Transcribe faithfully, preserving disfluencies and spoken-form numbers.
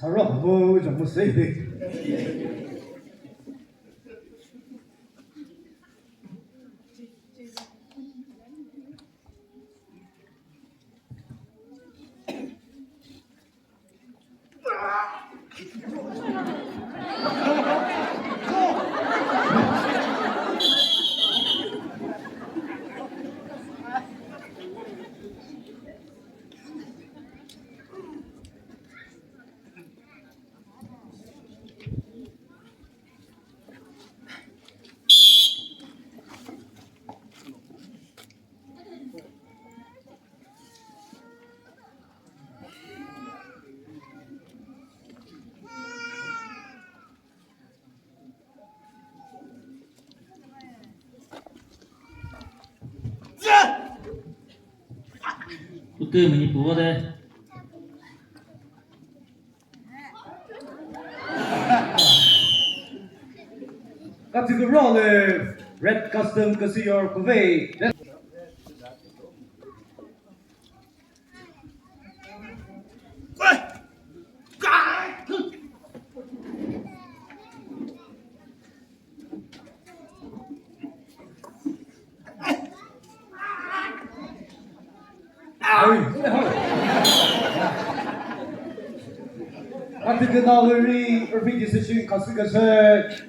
Saro mo jo mo se de. Kutü mini puwa de. Category le Red Custom Kasiyor Kuvey. Article now, referee decision, Kasika said.